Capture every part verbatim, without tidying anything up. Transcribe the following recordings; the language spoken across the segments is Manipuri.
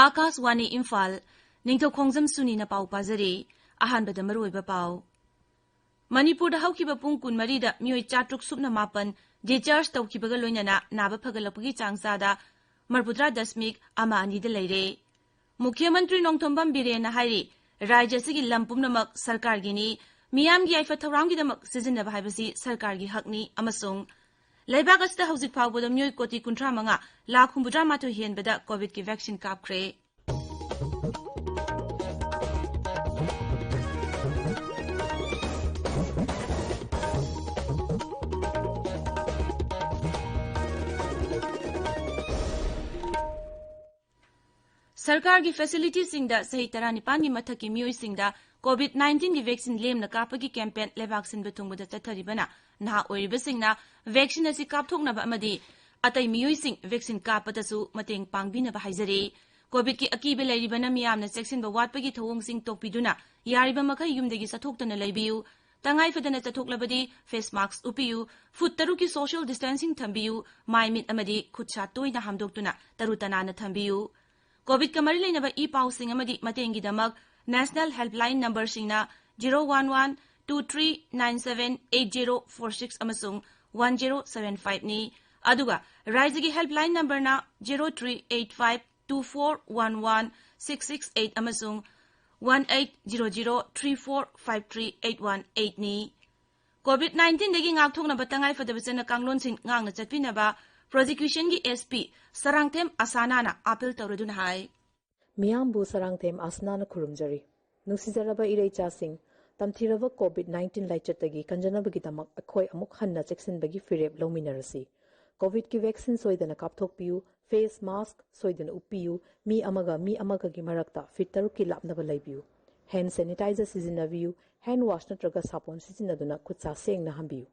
ꯑꯥꯀꯥꯁꯋꯥꯅꯤ ꯏꯝꯐꯥꯜ, ꯅꯤꯡꯊꯧꯈꯣꯡꯖꯝ ꯁꯨꯅꯤꯅ ꯄꯥꯎ ꯄꯥꯖꯔꯤ꯫ ꯑꯍꯥꯟꯕꯗ ꯃꯔꯨꯑꯣꯏꯕ ꯄꯥꯎ꯫ ꯃꯅꯤꯄꯨꯔꯗ ꯍꯧꯈꯤꯕ ꯄꯨꯡ ꯀꯨꯟꯃꯔꯤꯗ ꯃꯤꯑꯣꯏ ꯆꯥꯇ꯭ꯔꯨꯛ ꯁꯨꯞꯅ ꯃꯥꯄꯟ discharge ꯇꯧꯈꯤꯕꯒ ꯂꯣꯏꯅꯅ ꯅꯥꯕ ꯐꯒꯠꯂꯛꯄꯒꯤ ꯆꯥꯡ ꯆꯥꯗ ꯃꯔꯐꯨꯇꯔꯥ ꯗꯁꯃꯤꯛ ꯑꯃ ꯑꯅꯤꯗ ꯂꯩꯔꯦ꯫ ꯃꯨꯈ꯭ꯌ ꯃꯟꯇ꯭ꯔꯤ ꯅꯣꯡꯊꯣꯝꯕꯝ ꯕꯤꯔꯦꯟꯅ ꯍꯥꯏꯔꯤ, ꯔꯥꯖ꯭ꯌ ꯑꯁꯤꯒꯤ ꯂꯝ ꯄꯨꯝꯅꯃꯛ ꯁꯔꯀꯥꯔꯒꯤꯅꯤ, ꯃꯤꯌꯥꯝꯒꯤ ꯌꯥꯏꯐ ꯊꯧꯔꯥꯡꯒꯤꯗꯃꯛ ꯁꯤꯖꯤꯟꯅꯕ ꯍꯥꯏꯕꯁꯤ ꯁꯔꯀꯥꯔꯒꯤ ꯍꯛꯅꯤ ꯑꯃꯁꯨꯡ ꯂꯩꯕꯥꯛ ꯑꯁꯤꯗ ꯍꯧꯖꯤꯛ ꯐꯥꯎꯕꯗ ꯃꯤꯑꯣꯏ ꯀꯣꯇꯤ ꯀꯨꯟꯊ꯭ꯔꯥ ꯃꯉꯥ ꯂꯥꯈ ꯍꯨꯝꯐꯨꯇꯔꯥ ꯃꯥꯊꯣꯏ ꯍꯦꯟꯕꯗ ꯀꯣꯚꯤꯗꯀꯤ vaccine ꯀꯥꯞꯈ꯭ꯔꯦ꯫ ꯁꯔꯀꯥꯔꯒꯤ facilityꯁꯤꯡꯗ ꯆꯍꯤ ꯇꯔꯥꯅꯤꯄꯥꯟꯒꯤ ꯃꯊꯛꯀꯤ ꯃꯤꯑꯣꯏꯁꯤꯡꯗ ꯀꯣꯚꯤꯗ ꯅꯥꯏꯟꯇꯤꯟꯒꯤ vaccine ꯂꯦꯝꯅ ꯀꯥꯞꯄꯒꯤ campaign ꯂꯩꯕꯥꯛ ꯁꯤꯟꯕ ꯊꯨꯡꯕꯗ ꯆꯠꯊꯔꯤꯕꯅ ꯅꯍꯥ ꯑꯣꯏꯔꯤꯕꯁꯤꯡꯅ vaccine ꯑꯁꯤ ꯀꯥꯞꯊꯣꯛꯅꯕ ꯑꯃꯗꯤ ꯑꯇꯩ ꯃꯤꯑꯣꯏꯁꯤꯡ vaccine ꯀꯥꯞꯄꯗꯁꯨ ꯃꯇꯦꯡ ꯄꯥꯡꯕꯤꯅꯕ ꯍꯥꯏꯖꯔꯤ꯫ ꯀꯣꯚꯤꯗꯀꯤ ꯑꯀꯤꯕ ꯂꯩꯔꯤꯕꯅ ꯃꯤꯌꯥꯝꯅ ꯆꯦꯛꯁꯤꯟꯕ ꯋꯥꯠꯄꯒꯤ ꯊꯧꯑꯣꯡꯁꯤꯡ ꯇꯣꯛꯄꯤꯗꯨꯅ ꯌꯥꯔꯤꯕ ꯃꯈꯩ ꯌꯨꯝꯗꯒꯤ ꯆꯠꯊꯣꯛꯇꯅ ꯂꯩꯕꯤꯌꯨ꯫ ꯇꯉꯥꯏ ꯐꯗꯅ ꯆꯠꯊꯣꯛꯂꯕꯗꯤ face mask ꯎꯞꯄꯤꯌꯨ, ꯐꯨꯠ ꯇꯔꯨꯛꯀꯤ social distancing ꯊꯝꯕꯤꯌꯨ, ꯃꯥꯏ ꯃꯤꯠ ꯑꯃꯗꯤ ꯈꯨꯠ ꯁꯥ ꯇꯣꯏꯅ ꯍꯥꯝꯗꯣꯛꯇꯨꯅ ꯇꯔꯨ ꯇꯅꯥꯟꯅ ꯊꯝꯕꯤꯌꯨ꯫ ꯀꯣꯚꯤꯗꯀ ꯃꯔꯤ ꯂꯩꯅꯕ ꯏ ꯄꯥꯎꯁꯤꯡ ꯑꯃꯗꯤ ꯃꯇꯦꯡꯒꯤꯗꯃꯛ National Helpline numberꯁꯤꯡꯅ zero one one two three nine seven eight zero four six ꯑꯃꯁꯨꯡ one zero seven five ꯅꯤ꯫ ꯑꯗꯨꯒ ꯔꯥꯏꯖ꯭ꯌꯒꯤ helpline numberꯅ zero three eight five two four one one six six eight ꯑꯃꯁꯨꯡ one eight zero zero three four five three eight one eight ꯅꯤ꯫ ꯀꯣꯚꯤꯗ ꯅꯥꯏꯟꯇꯤꯟꯗꯒꯤ ꯉꯥꯛꯊꯣꯛꯅꯕ ꯇꯉꯥꯏꯐꯗꯕ ꯆꯠꯅ ꯀꯥꯡꯂꯣꯟꯁꯤꯡ ꯉꯥꯛꯅ ꯆꯠꯄꯤꯅꯕ prosecutionꯒꯤ SP ꯁꯔꯥꯡꯊꯦꯝ ꯑꯁꯥꯅꯥꯅ appeal ꯇꯧꯔꯗꯨꯅ ꯍꯥꯏ꯫ ꯃꯤꯌꯥꯝꯕꯨ ꯁꯔꯥꯡꯊꯦꯝ ꯑꯁꯥꯅꯥꯅ ꯈꯨꯔꯨꯝꯖꯔꯤ꯫ ꯅꯨꯡꯁꯤꯖꯔꯕ ꯏꯔꯩꯆꯥꯁꯤꯡ, ꯇꯝꯊꯤꯔꯕ ꯀꯣꯚꯤꯗ ꯅꯥꯏꯟꯇꯤꯟ ꯂꯥꯏꯆꯠꯇꯒꯤ ꯀꯟꯖꯅꯕꯒꯤꯗꯃꯛ ꯑꯩꯈꯣꯏ ꯑꯃꯨꯛ ꯍꯟꯅ ꯆꯦꯛꯁꯤꯟꯕꯒꯤ ꯐꯤꯔꯦꯞ ꯂꯧꯃꯤꯟꯅꯔꯁꯤ꯫ ꯀꯣꯚꯤꯗꯀꯤ vaccine ꯁꯣꯏꯗꯅ ꯀꯥꯞꯊꯣꯛꯄꯤꯌꯨ, face mask ꯁꯣꯏꯗꯅ ꯎꯞꯄꯤꯌꯨ, ꯃꯤ ꯑꯃꯒ ꯃꯤ ꯑꯃꯒꯒꯤ ꯃꯔꯛꯇ ꯐꯤꯠ ꯇꯔꯨꯛꯀꯤ ꯂꯥꯞꯅꯕ ꯂꯩꯕꯤꯌꯨ, hand sanitizer ꯁꯤꯖꯤꯟꯅꯕꯤꯌꯨ, hand wash ꯅꯠꯇ꯭ꯔꯒ ꯁꯥꯄꯣꯟ ꯁꯤꯖꯤꯟꯅꯗꯨꯅ ꯈꯨꯠ ꯁꯥ ꯁꯦꯡꯅ ꯍꯥꯝꯕꯤꯌꯨ꯫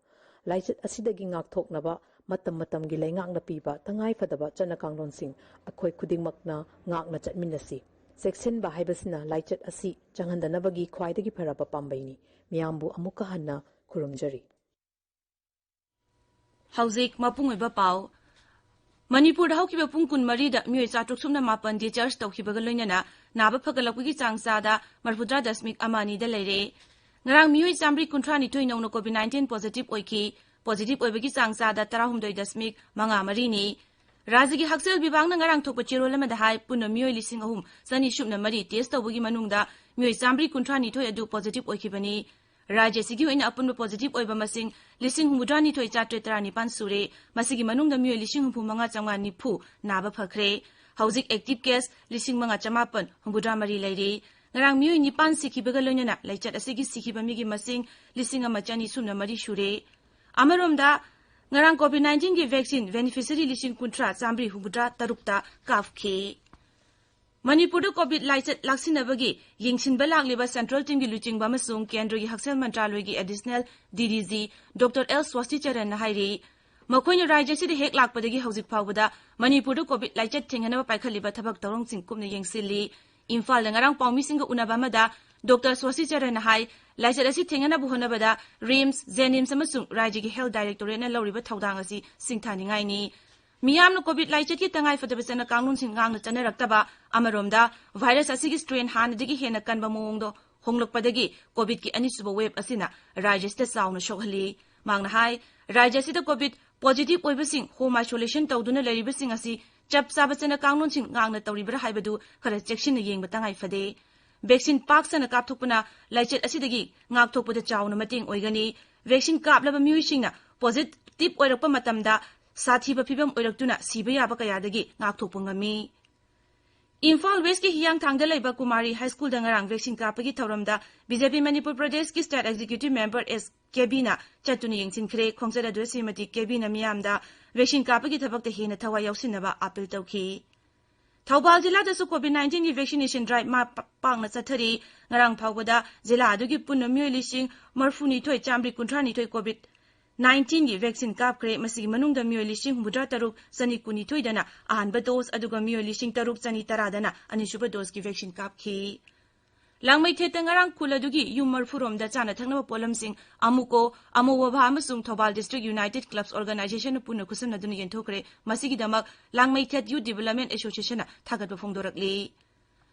ꯂꯥꯏꯆꯠ ꯑꯁꯤꯗꯒꯤ ꯉꯥꯛꯊꯣꯛꯅꯕ ꯃꯇꯝ ꯃꯇꯝꯒꯤ ꯂꯩꯉꯥꯛꯅ ꯄꯤꯕ ꯇꯉꯥꯏ ꯐꯗꯕ ꯆꯠꯅ ꯀꯥꯡꯂꯣꯟꯁꯤꯡ ꯑꯩꯈꯣꯏ ꯈꯨꯗꯤꯡꯃꯛꯅ ꯉꯥꯛꯅ ꯆꯠꯃꯤꯟꯅꯁꯤ꯫ ꯆꯦꯛꯁꯤꯟꯕ ꯍꯥꯏꯕꯁꯤꯅ ꯂꯥꯏꯆꯠ ꯑꯁꯤ ꯆꯪꯍꯟꯗꯅꯕꯒꯤ ꯈ꯭ꯋꯥꯏꯗꯒꯤ ꯐꯔꯕ ꯄꯥꯝꯕꯩꯅꯤ꯫ ꯃꯤꯌꯥꯝꯕꯨ ꯑꯃꯨꯛꯀ ꯍꯟꯅ ꯈꯨꯔꯨꯝꯖꯔꯤ꯫ ꯍꯧꯖꯤꯛ ꯃꯄꯨꯡ ꯑꯣꯏꯕ ꯄꯥꯎ꯫ ꯃꯅꯤꯄꯨꯔꯗ ꯍꯧꯈꯤꯕ ꯄꯨꯡ ꯀꯨꯟꯃꯔꯤꯗ ꯃꯤꯑꯣꯏ ꯆꯥꯇ꯭ꯔꯨꯛ ꯁꯨꯞꯅ ꯃꯥꯄꯟ discharge ꯇꯧꯈꯤꯕꯒ ꯂꯣꯏꯅꯅ ꯅꯥꯕ ꯐꯒꯠꯂꯛꯄꯒꯤ ꯆꯥꯡ ꯆꯥꯗ ꯃꯔꯤꯐꯨꯇꯔꯥ ꯗꯁꯃꯤꯛ ꯑꯃ ꯑꯅꯤꯗ ꯂꯩꯔꯦ꯫ ꯉꯔꯥꯡ ꯃꯤꯑꯣꯏ ꯆꯥꯃꯔꯤ ꯀꯨꯟꯊ꯭ꯔꯥꯅꯤꯊꯣꯏ ꯅꯧꯅ COVID nineteen positive ꯑꯣꯏꯈꯤ꯫ Positive ꯑꯣꯏꯕꯒꯤ ꯆꯥꯡ ꯆꯥꯗ ꯇꯔꯥꯍꯨꯝꯗꯣꯏ ꯗꯁꯃꯤꯛ ꯃꯉꯥ ꯃꯔꯤꯅꯤ꯫ ꯔꯥꯖ꯭ꯌꯒꯤ ꯍꯛꯁꯦꯜ ꯕꯤꯚꯥꯒꯅ ꯉꯔꯥꯡ ꯊꯣꯛꯄ ꯆꯦꯔꯣꯜ ꯑꯃꯗ ꯍꯥꯏ, ꯄꯨꯟꯅ ꯃꯤꯑꯣꯏ ꯂꯤꯁꯤꯡ ꯑꯍꯨꯝ ꯆꯅꯤ ꯁꯨꯞꯅ ꯃꯔꯤ test ꯇꯧꯕꯒꯤ ꯃꯅꯨꯡꯗ ꯃꯤꯑꯣꯏ ꯆꯥꯃꯔꯤ ꯀꯨꯟꯊ꯭ꯔꯥꯅꯤꯊꯣꯏ ꯑꯗꯨ positive ꯑꯣꯏꯈꯤꯕꯅꯤ꯫ ꯔꯥꯖ꯭ꯌ ꯑꯁꯤꯒꯤ ꯑꯣꯏꯅ ꯑꯄꯨꯟꯕ positive ꯑꯣꯏꯕ ꯃꯁꯤꯡ ꯂꯤꯁꯤꯡ ꯍꯨꯝꯐꯨꯇꯔꯥꯅꯤꯊꯣꯏ ꯆꯥꯇ꯭ꯔꯦꯠ ꯇꯔꯥꯅꯤꯄꯥꯟ ꯁꯨꯔꯦ꯫ ꯃꯁꯤꯒꯤ ꯃꯅꯨꯡꯗ ꯃꯤꯑꯣꯏ ꯂꯤꯁꯤꯡ ꯍꯨꯝꯐꯨ ꯃꯉꯥ ꯆꯥꯝꯃꯉꯥ ꯅꯤꯐꯨ ꯅꯥꯕ ꯐꯈ꯭ꯔꯦ꯫ ꯍꯧꯖꯤꯛ active case ꯂꯤꯁꯤꯡ ꯃꯉꯥ ꯆꯃꯥꯄꯟ ꯍꯨꯝꯐꯨꯇꯔꯥ ꯃꯔꯤ ꯂꯩꯔꯤ꯫ ꯉꯔꯥꯡ ꯃꯤꯑꯣꯏ ꯅꯤꯄꯥꯟ ꯁꯤꯈꯤꯕꯒ ꯂꯣꯏꯅꯅ ꯂꯥꯏꯆꯠ ꯑꯁꯤꯒꯤ ꯁꯤꯈꯤꯕ ꯃꯤꯒꯤ ꯃꯁꯤꯡ ꯂꯤꯁꯤꯡ ꯑꯃ ꯆꯅꯤ ꯁꯨꯞꯅ ꯃꯔꯤ ꯁꯨꯔꯦ꯫ ꯑꯃꯔꯣꯝꯗ, ꯉꯔꯥꯡ COVID nineteenꯒꯤ vaccine beneficiary ꯂꯤꯁꯤꯡ ꯀꯨꯟꯊ꯭ꯔꯥ ꯆꯥꯃꯔꯤ ꯍꯨꯝꯐꯨꯇꯔꯥ ꯇꯔꯨꯛꯇ ꯀꯥꯞꯈꯤ꯫ ꯃꯅꯤꯄꯨꯔꯗ COVID ꯂꯥꯏꯆꯠ ꯂꯥꯛꯁꯤꯟꯅꯕꯒꯤ ꯌꯦꯡꯁꯤꯟꯕ ꯂꯥꯛꯂꯤꯕ central teamꯒꯤ ꯂꯨꯆꯤꯡꯕ ꯑꯃꯁꯨꯡ ꯀꯦꯟꯗ꯭ꯔꯒꯤ ꯍꯛꯁꯦꯜ ꯃꯟꯇ꯭ꯔꯥꯂꯣꯏꯒꯤ additional DDG Doctor L ꯁ꯭ꯋꯥꯁꯇꯤꯆꯔꯟꯅ ꯍꯥꯏꯔꯤ, ꯃꯈꯣꯏꯅ ꯔꯥꯖ꯭ꯌ ꯑꯁꯤꯗ ꯍꯦꯛ ꯂꯥꯛꯄꯗꯒꯤ ꯍꯧꯖꯤꯛ ꯐꯥꯎꯕꯗ ꯃꯅꯤꯄꯨꯔꯗ COVID ꯂꯥꯏꯆꯠ ꯊꯦꯡꯅꯅꯕ ꯄꯥꯏꯈꯠꯂꯤꯕ ꯊꯕꯛ ꯊꯧꯔꯝꯁꯤꯡ ꯀꯨꯞꯅ ꯌꯦꯡꯁꯤꯜꯂꯤ꯫ ꯏꯝꯐꯥꯜꯗ ꯉꯔꯥꯡ ꯄꯥꯎꯃꯤꯁꯤꯡꯒ ꯎꯅꯕ ꯑꯃꯗ Doctor ꯁ꯭ꯋꯥꯁꯇꯤꯆꯔꯟꯅ ꯍꯥꯏ, ꯂꯥꯏꯆꯠ ꯑꯁꯤ ꯊꯦꯡꯅꯅꯕ ꯍꯣꯠꯅꯕꯗ RIMS, JNIMS ꯑꯃꯁꯨꯡ ꯔꯥꯖ꯭ꯌꯒꯤ health directorateꯅ ꯂꯧꯔꯤꯕ ꯊꯧꯗꯥꯡ ꯑꯁꯤ ꯁꯤꯡꯊꯥꯅꯤꯡꯉꯥꯏꯅꯤ꯫ ꯃꯤꯌꯥꯝꯅ COVID ꯂꯥꯏꯆꯠꯀꯤ ꯇꯉꯥꯏ ꯐꯗꯕ ꯆꯠꯅ ꯀꯥꯡꯂꯣꯟꯁꯤꯡ ꯉꯥꯛꯅ ꯆꯠꯅꯔꯛꯇꯕ, ꯑꯃꯔꯣꯝꯗ virus ꯑꯁꯤꯒꯤ strain ꯍꯥꯟꯅꯗꯒꯤ ꯍꯦꯟꯅ ꯀꯟꯕ ꯃꯑꯣꯡꯗꯣ ꯍꯣꯡꯂꯛꯄꯗꯒꯤ COVIDꯀꯤ ꯑꯅꯤꯁꯨꯕ wave ꯑꯁꯤꯅ ꯔꯥꯖ꯭ꯌ ꯑꯁꯤꯗ ꯆꯥꯎꯅ ꯁꯣꯛꯍꯜꯂꯤ꯫ ꯃꯍꯥꯛꯅ ꯍꯥꯏ, ꯔꯥꯖ꯭ꯌ ꯑꯁꯤꯗ COVID positive ꯑꯣꯏꯕꯁꯤꯡ home isolation ꯇꯧꯗꯨꯅ ꯂꯩꯔꯤꯕꯁꯤꯡ ꯑꯁꯤ ꯆꯞ ꯆꯥꯕ ꯆꯠꯅ ꯀꯥꯡꯂꯣꯟꯁꯤꯡ ꯉꯥꯛꯅ ꯇꯧꯔꯤꯕ꯭ꯔꯥ ꯍꯥꯏꯕꯗꯨ ꯈꯔ ꯆꯦꯛꯁꯤꯟꯅ ꯌꯦꯡꯕ ꯇꯉꯥꯏ ꯐꯗꯦ꯫ Vaccine ꯄꯥꯛ ꯁꯟꯅ ꯀꯥꯞꯊꯣꯛꯄꯅ ꯂꯥꯏꯆꯠ ꯑꯁꯤꯗꯒꯤ ꯉꯥꯛꯊꯣꯛꯄꯗ ꯆꯥꯎꯅ ꯃꯇꯦꯡ ꯑꯣꯏꯒꯅꯤ꯫ Vaccine ꯀꯥꯞꯂꯕ ꯃꯤꯑꯣꯏꯁꯤꯡꯅ positive ꯑꯣꯏꯔꯛꯄ ꯃꯇꯝꯗ ꯁꯥꯊꯤꯕ ꯐꯤꯚꯝ ꯑꯣꯏꯔꯛꯇꯨꯅ ꯁꯤꯕ ꯌꯥꯕ ꯀꯌꯥꯗꯒꯤ ꯉꯥꯛꯊꯣꯛꯄ ꯉꯝꯃꯤ꯫ ꯏꯝꯐꯥꯜ Westꯀꯤ ꯍꯤꯌꯥꯡꯊꯥꯡꯗ ꯂꯩꯕ ꯀꯨꯃꯥꯔꯤ High Schoolꯗ ꯉꯔꯥꯡ vaccine ꯀꯥꯞꯄꯒꯤ ꯊꯧꯔꯝꯗ BJP ꯃꯅꯤꯄꯨꯔ ꯄ꯭ꯔꯗꯦꯁꯀꯤ state executive member S ꯀꯦꯕꯤꯅ ꯆꯠꯇꯨꯅ ꯌꯦꯡꯁꯤꯟꯈ꯭ꯔꯦ꯫ ꯈꯣꯡꯆꯠ ꯑꯗꯨꯗ ꯁ꯭ꯔꯤꯃꯇꯤ ꯀꯦꯕꯤꯅ ꯃꯤꯌꯥꯝꯗ vaccine ꯀꯥꯞꯄꯒꯤ ꯊꯕꯛꯇ ꯍꯦꯟꯅ ꯊꯋꯥꯏ ꯌꯥꯎꯁꯤꯟꯅꯕ appeal ꯇꯧꯈꯤ꯫ ꯊꯧꯕꯥꯜ ꯖꯤꯂꯥꯗꯁꯨ COVID nineteenꯒꯤ vaccination drive ꯃꯥ ꯄ-, ꯄꯥꯛꯅ ꯆꯠꯊꯔꯤ꯫ ꯉꯔꯥꯡ ꯐꯥꯎꯕꯗ ꯖꯤꯂꯥ ꯑꯗꯨꯒꯤ ꯄꯨꯟꯅ ꯃꯤꯑꯣꯏ ꯂꯤꯁꯤꯡ ꯃꯔꯤꯐꯨꯅꯤꯊꯣꯏ ꯆꯥꯃꯔꯤ ꯀꯨꯟꯊ꯭ꯔꯥꯅꯤꯊꯣꯏ COVID nineteenꯒꯤ vaccine ꯀꯥꯞꯈ꯭ꯔꯦ꯫ ꯃꯁꯤꯒꯤ ꯃꯅꯨꯡꯗ ꯃꯤꯑꯣꯏ ꯂꯤꯁꯤꯡ ꯍꯨꯝꯐꯨꯇꯔꯥ ꯇꯔꯨꯛ ꯆꯅꯤ ꯀꯨꯟꯅꯤꯊꯣꯏꯗꯅ ꯑꯍꯥꯟꯕ dose, ꯑꯗꯨꯒ ꯃꯤꯑꯣꯏ ꯂꯤꯁꯤꯡ ꯇꯔꯨꯛ ꯆꯅꯤ ꯇꯔꯥꯗꯅ ꯑꯅꯤꯁꯨꯕ doseꯀꯤ vaccine ꯀꯥꯞꯈꯤ꯫ ꯂꯥꯡꯃꯩꯊꯦꯠꯇ ꯉꯔꯥꯡ ꯈꯨꯜ ꯑꯗꯨꯒꯤ ꯌꯨꯝ ꯃꯔꯐꯨ ꯔꯣꯝꯗ ꯆꯥꯅ ꯊꯛꯅꯕ ꯄꯣꯠꯂꯝꯁꯤꯡ ꯑꯃꯨꯀꯣ, ꯑꯃꯣꯋꯥꯚꯥ ꯑꯃꯁꯨꯡ ꯊꯧꯕꯥꯜ ꯗꯤꯁꯇ꯭ꯔꯤꯛ ꯌꯨꯅꯥꯏꯇꯦꯗ ꯀ꯭ꯂꯕꯁ ꯑꯣꯔꯒꯅꯥꯏꯖꯦꯁꯟꯅ ꯄꯨꯟꯅ ꯈꯨꯠꯁꯝꯅꯗꯨꯅ ꯌꯦꯟꯊꯣꯛꯈ꯭ꯔꯦ꯫ ꯃꯁꯤꯒꯤꯗꯃꯛ ꯂꯥꯡꯃꯩꯊꯦꯠ ꯌꯨꯠ ꯗꯤꯕꯂꯞꯃꯦꯟ ꯑꯦꯁꯣꯁꯤꯌꯦꯁꯟꯅ ꯊꯥꯒꯠꯄ ꯐꯣꯡꯗꯣꯔꯛꯂꯤ꯫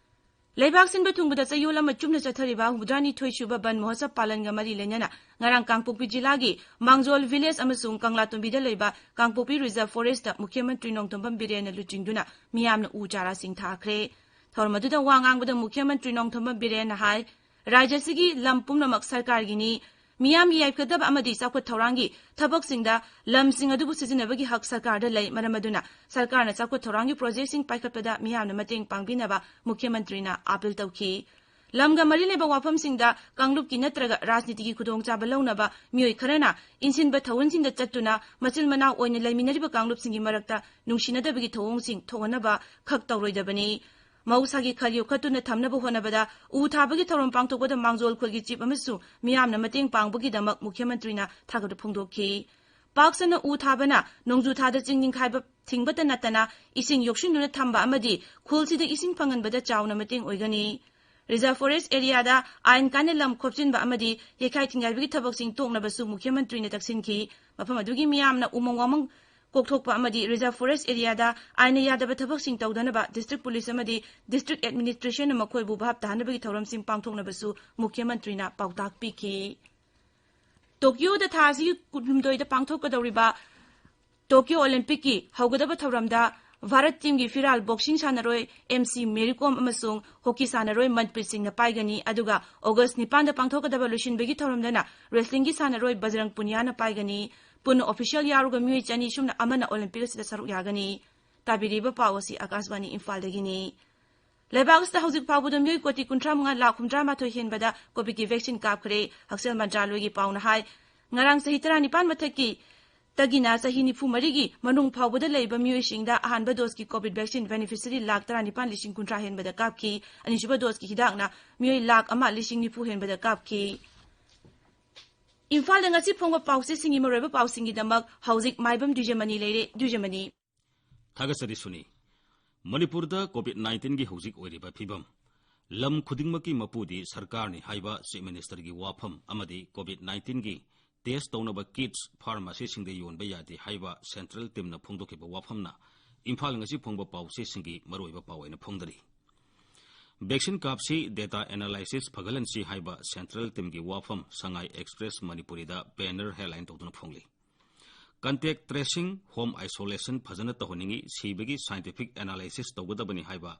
ꯂꯩꯕꯥꯛ ꯁꯤꯟꯕ ꯊꯨꯡꯕꯗ ꯆꯌꯣꯜ ꯑꯃ ꯆꯨꯞꯅ ꯆꯠꯊꯔꯤꯕ ꯍꯨꯝꯐꯨꯇꯔꯥꯅꯤꯊꯣꯏ ꯁꯨꯕ ꯕꯟ ꯃꯍꯣꯠꯁꯕ ꯄꯥꯂꯟꯒ ꯃꯔꯤ ꯂꯩꯅꯅ ꯉꯔꯥꯡ ꯀꯥꯡꯄꯣꯛꯄꯤ ꯖꯤꯂꯥꯒꯤ ꯃꯥꯡꯖꯣꯜ ꯚꯤꯂꯦꯖ ꯑꯃꯁꯨꯡ ꯀꯪꯂꯥꯇꯣꯝꯕꯤꯗ ꯂꯩꯕ ꯀꯥꯡꯄꯣꯛꯄꯤ ꯔꯤꯖꯔꯚ ꯐꯣꯔꯦꯁꯇ ꯃꯨꯈ꯭ꯌ ꯃꯟꯇ꯭ꯔꯤ ꯅꯣꯡꯊꯣꯝꯕꯝ ꯕꯤꯔꯦꯟꯅ ꯂꯨꯆꯤꯡꯗꯨꯅ ꯃꯤꯌꯥꯝꯅ ꯎ ꯆꯥꯔꯥꯁꯤꯡ ꯊꯥꯈ꯭ꯔꯦ꯫ ꯊꯧꯔꯝ ꯑꯗꯨꯗ ꯋꯥ ꯉꯥꯡꯕꯗ ꯃꯨꯈ꯭ꯌ ꯃꯟꯇ꯭ꯔꯤ ꯅꯣꯡꯊꯣꯝꯕꯝ ꯕꯤꯔꯦꯟꯅ ꯍꯥꯏ, ꯔꯥꯖ꯭ꯌ ꯑꯁꯤꯒꯤ ꯂꯝ ꯄꯨꯝꯅꯃꯛ ꯁꯔꯀꯥꯔꯒꯤꯅꯤ꯫ ꯃꯤꯌꯥꯝꯒꯤ ꯌꯥꯏꯐꯒꯗꯕ ꯑꯃꯗꯤ ꯆꯥꯎꯈꯠ ꯊꯧꯔꯥꯡꯒꯤ ꯊꯕꯛꯁꯤꯡꯗ ꯂꯝꯁꯤꯡ ꯑꯗꯨꯕꯨ ꯁꯤꯖꯤꯟꯅꯕꯒꯤ ꯍꯛ ꯁꯔꯀꯥꯔꯗ ꯂꯩ꯫ ꯃꯔꯝ ꯑꯗꯨꯅ ꯁꯔꯀꯥꯔꯅ ꯆꯥꯎꯈꯠ ꯊꯧꯔꯥꯡꯒꯤ ꯄ꯭ꯔꯣꯖꯦꯛꯁꯤꯡ ꯄꯥꯏꯈꯠꯄꯗ ꯃꯤꯌꯥꯝꯅ ꯃꯇꯦꯡ ꯄꯥꯡꯕꯤꯅꯕ ꯃꯨꯈ꯭ꯌ ꯃꯟꯇ꯭ꯔꯤꯅ ꯑꯥꯄꯤꯜ ꯇꯧꯈꯤ꯫ ꯂꯝꯒ ꯃꯔꯤ ꯂꯩꯕ ꯋꯥꯐꯝꯁꯤꯡꯗ ꯀꯥꯡꯂꯨꯞꯀꯤ ꯅꯠꯇ꯭ꯔꯒ ꯔꯥꯖꯅꯤꯇꯤꯒꯤ ꯈꯨꯗꯣꯡꯆꯥꯕ ꯂꯧꯅꯕ ꯃꯤꯑꯣꯏ ꯈꯔꯅ ꯏꯟꯁꯤꯟꯕ ꯊꯧꯑꯣꯟꯁꯤꯡꯗ ꯆꯠꯇꯨꯅ ꯃꯆꯤꯜ ꯃꯅꯥꯎ ꯑꯣꯏꯅ ꯂꯩꯃꯤꯟꯅꯔꯤꯕ ꯀꯥꯡꯂꯨꯞꯁꯤꯡꯒꯤ ꯃꯔꯛꯇ ꯅꯨꯡꯁꯤꯅꯗꯕꯒꯤ ꯊꯧꯑꯣꯡꯁꯤꯡ ꯊꯣꯛꯍꯟꯅꯕ ꯈꯛ ꯇꯧꯔꯣꯏꯗꯕꯅꯤ꯫ ꯃꯍꯧꯁꯥꯒꯤ ꯈꯜ ꯌꯣꯛꯈꯠꯇꯨꯅ ꯊꯝꯅꯕ ꯍꯣꯠꯅꯕꯗ ꯎ ꯊꯥꯕꯒꯤ ꯊꯧꯔꯝ ꯄꯥꯡꯊꯣꯛꯄꯗ ꯃꯥꯡꯖꯣꯜ ꯈꯨꯜꯒꯤ ꯆꯤꯞ ꯑꯃꯁꯨꯡ ꯃꯤꯌꯥꯝꯅ ꯃꯇꯦꯡ ꯄꯥꯡꯕꯒꯤꯗꯃꯛ ꯃꯨꯈ꯭ꯌ ꯃꯟꯇ꯭ꯔꯤꯅ ꯊꯥꯒꯠꯄ ꯐꯣꯡꯗꯣꯛꯈꯤ꯫ ꯄꯥꯛ ꯁꯟꯅ ꯎ ꯊꯥꯕꯅ ꯅꯣꯡꯖꯨ ꯊꯥꯗ ꯆꯤꯡ ꯅꯤꯡꯈꯥꯏꯕ ꯊꯤꯡꯕꯇ ꯅꯠꯇꯅ ꯏꯁꯤꯡ ꯌꯣꯛꯁꯤꯟꯗꯨꯅ ꯊꯝꯕ ꯑꯃꯗꯤ ꯈꯨꯜꯁꯤꯗ ꯏꯁꯤꯡ ꯐꯪꯍꯟꯕꯗ ꯆꯥꯎꯅ ꯃꯇꯦꯡ ꯑꯣꯏꯒꯅꯤ꯫ ꯔꯤꯖꯔꯚ ꯐꯣꯔꯦꯁ ꯑꯦꯔꯤꯌꯥꯗ ꯑꯥꯏꯟ ꯀꯥꯏꯅ ꯂꯝ ꯈꯣꯞꯆꯤꯟꯕ ꯑꯃꯗꯤ ꯌꯩꯈꯥꯏ ꯊꯤꯡꯒꯥꯏꯕꯒꯤ ꯊꯕꯛꯁꯤꯡ ꯇꯣꯛꯅꯕꯁꯨ ꯃꯨꯈ꯭ꯌ ꯃꯟꯇ꯭ꯔꯤꯅ ꯇꯛꯁꯤꯟꯈꯤ꯫ ꯃꯐꯝ ꯑꯗꯨꯒꯤ ꯃꯤꯌꯥꯝꯅ ꯎꯃꯪ ꯋꯥꯃꯪ ꯀꯣꯛꯊꯣꯛꯄ ꯑꯃꯗꯤ ꯔꯤꯖꯔꯚ ꯐꯣꯔꯦꯁ ꯑꯦꯔꯤꯌꯥꯗ ꯑꯥꯏꯟꯅ ꯌꯥꯗꯕ ꯊꯕꯛꯁꯤꯡ ꯇꯧꯗꯅꯕ ꯗꯤꯁꯇ꯭ꯔꯤꯛ ꯄꯨꯂꯤꯁ ꯑꯃꯗꯤ ꯗꯤꯁꯇ꯭ꯔꯤꯛ ꯑꯦꯗꯃꯤꯅꯤꯁꯇ꯭ꯔꯦꯁꯟꯅ ꯃꯈꯣꯏꯕꯨ ꯚꯥꯞ ꯇꯥꯍꯟꯅꯕꯒꯤ ꯊꯧꯔꯝꯁꯤꯡ ꯄꯥꯡꯊꯣꯛꯅꯕꯁꯨ ꯃꯨꯈ꯭ꯌ ꯃꯟꯇ꯭ꯔꯤꯅ ꯄꯥꯎꯇꯥꯛ ꯄꯤꯈꯤ꯫ ꯇꯣꯀꯤꯌꯣꯗ ꯊꯥ ꯑꯁꯤꯒꯤ ꯀꯨꯟꯍꯨꯝꯗꯣꯏꯗ ꯄꯥꯡꯊꯣꯛꯀꯗꯧꯔꯤꯕ ꯇꯣꯀꯤꯌꯣ ꯑꯣꯂꯤꯝꯄꯤꯛꯀꯤ ꯍꯧꯒꯗꯕ ꯊꯧꯔꯝꯗ ꯚꯥꯔꯠ ꯇꯤꯝꯒꯤ ꯐꯤꯔꯥꯜ ꯕꯣꯛꯁꯤꯡ ꯁꯥꯟꯅꯔꯣꯏ ꯑꯦꯝ ꯁꯤ ꯃꯦꯔꯤ ꯀꯣꯝ ꯑꯃꯁꯨꯡ ꯍꯣꯀꯤ ꯁꯥꯟꯅꯔꯣꯏ ꯃꯟꯄ꯭ꯔꯤꯠ ꯁꯤꯡꯅ ꯄꯥꯏꯒꯅꯤ꯫ ꯑꯗꯨꯒ ꯑꯣꯒꯁ ꯅꯤꯄꯥꯟꯗ ꯄꯥꯡꯊꯣꯛꯀꯗꯕ ꯂꯣꯏꯁꯤꯟꯕꯒꯤ ꯊꯧꯔꯝꯗꯅ ꯔꯦꯁꯂꯤꯡꯒꯤ ꯁꯥꯟꯅꯔꯣꯏ ꯕꯖꯔꯪ ꯄꯨꯅꯤꯌꯥꯅ ꯄꯥꯏꯒꯅꯤ꯫ ꯄꯨꯟꯅ ꯑꯣꯐꯤꯁꯤꯌꯦꯜ ꯌꯥꯎꯔꯒ ꯃꯤꯑꯣꯏ ꯆꯅꯤ ꯁꯨꯞꯅ ꯑꯃꯅ ꯑꯣꯂꯤꯝꯄꯤꯛ ꯑꯁꯤꯗ ꯁꯔꯨꯛ ꯌꯥꯒꯅꯤ꯫ ꯇꯥꯕꯤꯔꯤꯕ ꯄꯥꯎ ꯑꯁꯤ ꯑꯥꯀꯥꯁꯕꯥꯅꯤ ꯏꯝꯐꯥꯜꯗꯒꯤꯅꯤ꯫ ꯂꯩꯕꯥꯛ ꯑꯁꯤꯗ ꯍꯧꯖꯤꯛ ꯐꯥꯎꯕꯗ ꯃꯤꯑꯣꯏ ꯀꯣꯇꯤ ꯀꯨꯟꯊ꯭ꯔꯥ ꯃꯉꯥ ꯂꯥꯈ ꯍꯨꯝꯗ꯭ꯔꯥ ꯃꯥꯊꯣꯏ ꯍꯦꯟꯕꯗ ꯀꯣꯚꯤꯗꯀꯤ ꯚꯦꯛꯁꯤꯟ ꯀꯥꯞꯈ꯭ꯔꯦ꯫ ꯍꯛꯁꯦꯜ ꯃꯟꯇ꯭ꯔꯥꯂꯣꯏꯒꯤ ꯄꯥꯎꯅ ꯍꯥꯏ, ꯉꯔꯥꯡ ꯆꯍꯤ ꯇꯔꯥꯅꯤꯄꯥꯟ ꯃꯊꯛꯀꯤ ꯇꯒꯤꯅ ꯆꯍꯤ ꯅꯤꯐꯨ ꯃꯔꯤꯒꯤ ꯃꯅꯨꯡ ꯐꯥꯎꯕꯗ ꯂꯩꯕ ꯃꯤꯑꯣꯏꯁꯤꯡꯗ ꯑꯍꯥꯟꯕ ꯗꯣꯁꯀꯤ ꯀꯣꯚꯤꯗ ꯚꯦꯛꯁꯤꯟ ꯕꯦꯅꯤꯐꯤꯁꯔꯤ ꯂꯥꯈ ꯇꯔꯥꯅꯤꯄꯥꯟ ꯂꯤꯁꯤꯡ ꯀꯨꯟꯊ꯭ꯔꯥ ꯍꯦꯟꯕꯗ ꯀꯥꯞꯈꯤ꯫ ꯑꯅꯤꯁꯨꯕ ꯗꯣꯁꯀꯤ ꯍꯤꯗꯥꯛꯅ ꯃꯤꯑꯣꯏ ꯂꯥꯈ ꯑꯃ ꯂꯤꯁꯤꯡ ꯅꯤꯐꯨ ꯍꯦꯟꯕꯗ ꯀꯥꯞꯈꯤ꯫ ꯏꯝꯐꯥꯜꯗ ꯉꯁꯤ ꯐꯣꯡꯕ ꯄꯥꯎꯆꯦꯁꯤꯡꯒꯤ ꯃꯔꯨꯑꯣꯏꯕ ꯄꯥꯎꯁꯤꯡꯒꯤꯗꯃꯛ ꯍꯧꯖꯤꯛ ꯃꯥꯏꯕꯝ ꯗ꯭ꯋꯤꯖꯃꯅꯤ ꯂꯩꯔꯦ꯫ ꯗ꯭ꯋꯤꯖꯃꯅꯤ꯫ ꯊꯥꯒꯠꯆꯔꯤ ꯁꯨꯅꯤ꯫ ꯃꯅꯤꯄꯨꯔꯗ ꯀꯣꯚꯤꯗ ꯅꯥꯏꯟꯇꯤꯟꯒꯤ ꯍꯧꯖꯤꯛ ꯑꯣꯏꯔꯤꯕ ꯐꯤꯕꯝ꯫ ꯂꯝ ꯈꯨꯗꯤꯡꯃꯛꯀꯤ ꯃꯄꯨꯗꯤ ꯁꯔꯀꯥꯔꯅꯤ ꯍꯥꯏꯕ Chief Ministerꯒꯤ ꯋꯥꯐꯝ ꯑꯃꯗꯤ COVID nineteenꯒꯤ test ꯇꯧꯅꯕ kits pharmacyꯁꯤꯡꯗ ꯌꯣꯟꯕ ꯌꯥꯗꯦ ꯍꯥꯏꯕ central teamꯅ ꯐꯣꯡꯗꯣꯛꯈꯤꯕ ꯋꯥꯐꯝꯅ ꯏꯝꯐꯥꯜ ꯉꯁꯤ ꯐꯣꯡꯕ ꯄꯥꯎꯆꯦꯁꯤꯡꯒꯤ ꯃꯔꯨꯑꯣꯏꯕ ꯄꯥꯎ ꯑꯣꯏꯅ ꯐꯣꯡꯗꯔꯤ꯫ Vaccine ꯀꯥꯞꯁꯤ, data analysis ꯐꯒꯠꯍꯟꯁꯤ ꯍꯥꯏꯕ central teamꯒꯤ ꯋꯥꯐꯝ ꯁꯉꯥꯏ Express ꯃꯅꯤꯄꯨꯔꯤꯗ banner headline ꯇꯧꯗꯨꯅ ꯐꯣꯡꯂꯤ꯫ Contact tracing, home isolation ꯐꯖꯅ ꯇꯧꯍꯟꯅꯤꯡꯏ, ꯁꯤꯕꯒꯤ scientific analysis ꯇꯧꯒꯗꯕꯅꯤ ꯍꯥꯏꯕ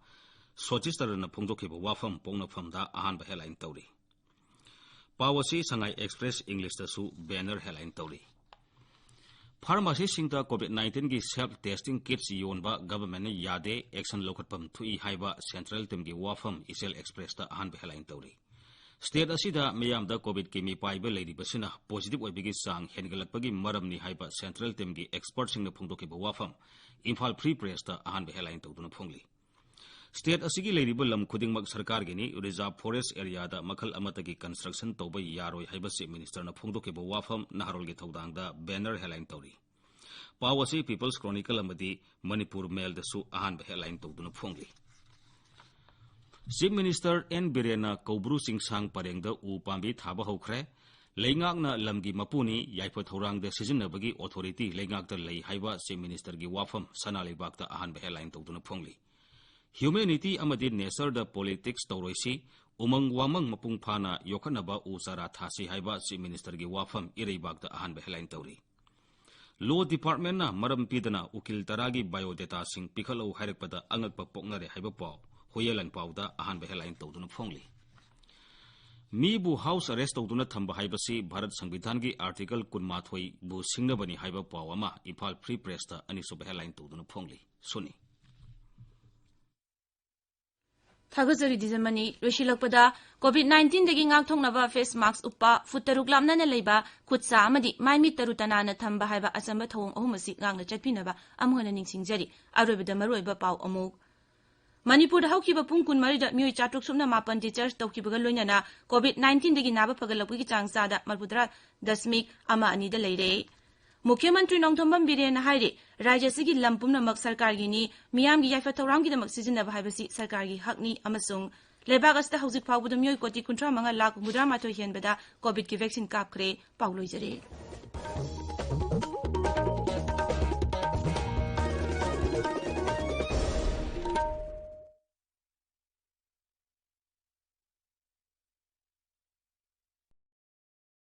ꯁꯣꯆꯤꯁꯇꯔꯅ ꯐꯣꯡꯗꯣꯛꯈꯤꯕ ꯋꯥꯐꯝ ꯄꯣꯛꯅꯐꯝꯗ ꯑꯍꯥꯟꯕ headline ꯇꯧꯔꯤ꯫ ꯄꯥꯎ ꯑꯁꯤ ꯁꯉꯥꯏ Express Englishꯇꯁꯨ banner headline ꯇꯧꯔꯤ꯫ Pharmacyꯁꯤꯡꯗ COVID nineteenꯒꯤ self testing kits ꯌꯣꯟꯕ governmentꯅ ꯌꯥꯗꯦ, action ꯂꯧꯈꯠꯐꯝ ꯊꯣꯛꯏ ꯍꯥꯏꯕ central teamꯒꯤ ꯋꯥꯐꯝ ꯏꯆꯦꯜ Expressꯇ ꯑꯍꯥꯟꯕ headline ꯇꯧꯔꯤ꯫ State ꯑꯁꯤꯗ ꯃꯤꯌꯥꯝꯗ COVIDꯀꯤ ꯃꯤꯄꯥꯏꯕ ꯂꯩꯔꯤꯕꯁꯤꯅ positive ꯑꯣꯏꯕꯒꯤ ꯆꯥꯡ ꯍꯦꯟꯒꯠꯂꯛꯄꯒꯤ ꯃꯔꯝꯅꯤ ꯍꯥꯏꯕ central teamꯒꯤ expertꯁꯤꯡꯅ ꯐꯣꯡꯗꯣꯛꯈꯤꯕ ꯋꯥꯐꯝ Imphal Free Pressꯇ ꯑꯍꯥꯟꯕ headline ꯇꯧꯗꯨꯅ ꯐꯣꯡꯂꯤ꯫ State ꯑꯁꯤꯒꯤ ꯂꯩꯔꯤꯕ ꯂꯝ ꯈꯨꯗꯤꯡꯃꯛ ꯁꯔꯀꯥꯔꯒꯤꯅꯤ, reserve forest areaꯗ ꯃꯈꯜ ꯑꯃꯠꯇꯒꯤ construction ꯇꯧꯕ ꯌꯥꯔꯣꯏ ꯍꯥꯏꯕ Chief Ministerꯅ ꯐꯣꯡꯗꯣꯛꯈꯤꯕ ꯋꯥꯐꯝ ꯅꯍꯥꯔꯣꯜꯒꯤ ꯊꯧꯗꯥꯡꯗ banner headline ꯇꯧꯔꯤ꯫ ꯄꯥꯎ ꯑꯁꯤ People's Chronicle ꯑꯃꯗꯤ Manipur Mailꯗꯁꯨ ꯑꯍꯥꯟꯕ headline ꯇꯧꯗꯨꯅ ꯐꯣꯡꯂꯤ꯫ Chief Minister N ꯕꯤꯔꯦꯟꯅ ꯀꯧꯕ꯭ꯔꯨ ꯆꯤꯡꯁꯥꯡ ꯄꯔꯦꯡꯗ ꯎ ꯄꯥꯝꯕꯤ ꯊꯥꯕ ꯍꯧꯈ꯭ꯔꯦ꯫ ꯂꯩꯉꯥꯛꯅ ꯂꯝꯒꯤ ꯃꯄꯨꯅꯤ, ꯌꯥꯏꯐ ꯊꯧꯔꯥꯡꯗ ꯁꯤꯖꯤꯟꯅꯕꯒꯤ authority ꯂꯩꯉꯥꯛꯇ ꯂꯩ ꯍꯥꯏꯕ Chief Ministerꯒꯤ ꯋꯥꯐꯝ ꯁꯅꯥ ꯂꯩꯕꯥꯛꯇ ꯑꯍꯥꯟꯕ headline ꯇꯧꯗꯨꯅ ꯐꯣꯡꯂꯤ꯫ Humanity ꯑꯃꯗꯤ natureꯗ politics ꯇꯧꯔꯣꯏꯁꯤ, ꯎꯃꯪ ꯋꯥꯃꯪ ꯃꯄꯨꯡ ꯐꯥꯅ ꯌꯣꯛꯈꯠꯅꯕ ꯎ ꯆꯥꯔꯥ ꯊꯥꯁꯤ ꯍꯥꯏꯕ Chief Ministerꯒꯤ ꯋꯥꯐꯝ ꯏꯔꯩꯕꯥꯛꯇ ꯑꯍꯥꯟꯕ headline ꯇꯧꯔꯤ꯫ Law Departmentꯅ ꯃꯔꯝ ꯄꯤꯗꯅ ꯎꯀꯤꯜ ꯇꯔꯥꯒꯤ biodataꯁꯤꯡ ꯄꯤꯈꯠꯂꯛꯎ ꯍꯥꯏꯔꯛꯄꯗ ꯑꯉꯛꯄ ꯄꯣꯛꯅꯔꯦ ꯍꯥꯏꯕ ꯄꯥꯎ ꯍꯨꯌꯦꯟ ꯂꯥꯟꯄꯥꯎꯗ ꯑꯍꯥꯟꯕ headline ꯇꯧꯗꯨꯅ ꯐꯣꯡꯂꯤ꯫ ꯃꯤꯕꯨ house arrest ꯇꯧꯗꯨꯅ ꯊꯝꯕ ꯍꯥꯏꯕꯁꯤ ꯚꯥꯔꯠ ꯁꯪꯕꯤꯙꯥꯟꯒꯤ article ꯀꯨꯟꯃꯥꯊꯣꯏꯕꯨ ꯁꯤꯡꯅꯕꯅꯤ ꯍꯥꯏꯕ ꯄꯥꯎ ꯑꯃ Imphal Free Pressꯇ ꯑꯅꯤꯁꯨꯕ headline ꯇꯧꯗꯨꯅ ꯐꯣꯡꯂꯤ꯫ ꯁꯨꯅꯤ꯫ ꯊꯥꯒꯠꯆꯔꯤ ꯗꯤꯖꯃꯅꯤ꯫ ꯂꯣꯏꯁꯤꯜꯂꯛꯄꯗ, COVID nineteenꯗꯒꯤ ꯉꯥꯛꯊꯣꯛꯅꯕ face mask ꯎꯞꯄ, ꯐꯨꯠ ꯇꯔꯨꯛ ꯂꯥꯞꯅꯅ ꯂꯩꯕ, ꯈꯨꯠ ꯁꯥ ꯑꯃꯗꯤ ꯃꯥꯏ ꯃꯤꯠ ꯇꯔꯨ ꯇꯅꯥꯟꯅ ꯊꯝꯕ ꯍꯥꯏꯕ ꯑꯆꯝꯕ ꯊꯧꯑꯣꯡ ꯑꯍꯨꯝ ꯑꯁꯤ ꯉꯥꯛꯅ ꯆꯠꯄꯤꯅꯕ ꯑꯃꯨꯛ ꯍꯟꯅ ꯅꯤꯡꯁꯤꯡꯖꯔꯤ꯫ ꯑꯔꯣꯏꯕꯗ ꯃꯔꯨꯑꯣꯏꯕ ꯄꯥꯎ ꯑꯃꯨꯛ꯫ ꯃꯅꯤꯄꯨꯔꯗ ꯍꯧꯈꯤꯕ ꯄꯨꯡ ꯀꯨꯟꯃꯔꯤꯗ ꯃꯤꯑꯣꯏ ꯆꯥꯇ꯭ꯔꯨꯛ ꯁꯨꯞꯅ ꯃꯥꯄꯟ discharge ꯇꯧꯈꯤꯕꯒ ꯂꯣꯏꯅꯅ COVID nineteenꯗꯒꯤ ꯅꯥꯕ ꯐꯒꯠꯂꯛꯄꯒꯤ ꯆꯥꯡ ꯆꯥꯗ ꯃꯔꯤꯐꯨꯇꯔꯥ ꯗꯁꯃꯤꯛ ꯑꯃ ꯑꯅꯤꯗ ꯂꯩꯔꯦ꯫ ꯃꯨꯈ꯭ꯌ ꯃꯟꯇ꯭ꯔꯤ ꯅꯣꯡꯊꯣꯝꯕꯝ ꯕꯤꯔꯦꯟꯅ ꯍꯥꯏꯔꯤ, ꯔꯥꯖ꯭ꯌ ꯑꯁꯤꯒꯤ ꯂꯝ ꯄꯨꯝꯅꯃꯛ ꯁꯔꯀꯥꯔꯒꯤꯅꯤ, ꯃꯤꯌꯥꯝꯒꯤ ꯌꯥꯏꯐ ꯊꯧꯔꯥꯡꯒꯤꯗꯃꯛ ꯁꯤꯖꯤꯟꯅꯕ ꯍꯥꯏꯕꯁꯤ ꯁꯔꯀꯥꯔꯒꯤ ꯍꯛꯅꯤ ꯑꯃꯁꯨꯡ ꯂꯩꯕꯥꯛ ꯑꯁꯤꯗ ꯍꯧꯖꯤꯛ ꯐꯥꯎꯕꯗ ꯃꯤꯑꯣꯏ ꯀꯣꯇꯤ ꯀꯨꯟꯊ꯭ꯔꯥ ꯃꯉꯥ ꯂꯥꯈ ꯍꯨꯝꯐꯨꯇꯔꯥ ꯃꯥꯊꯣꯏ ꯍꯦꯟꯕꯗ ꯀꯣꯚꯤꯗꯀꯤ ꯚꯦꯛꯁꯤꯟ ꯀꯥꯞꯈ꯭ꯔꯦ꯫ ꯄꯥꯎ ꯂꯣꯏꯖꯔꯦ꯫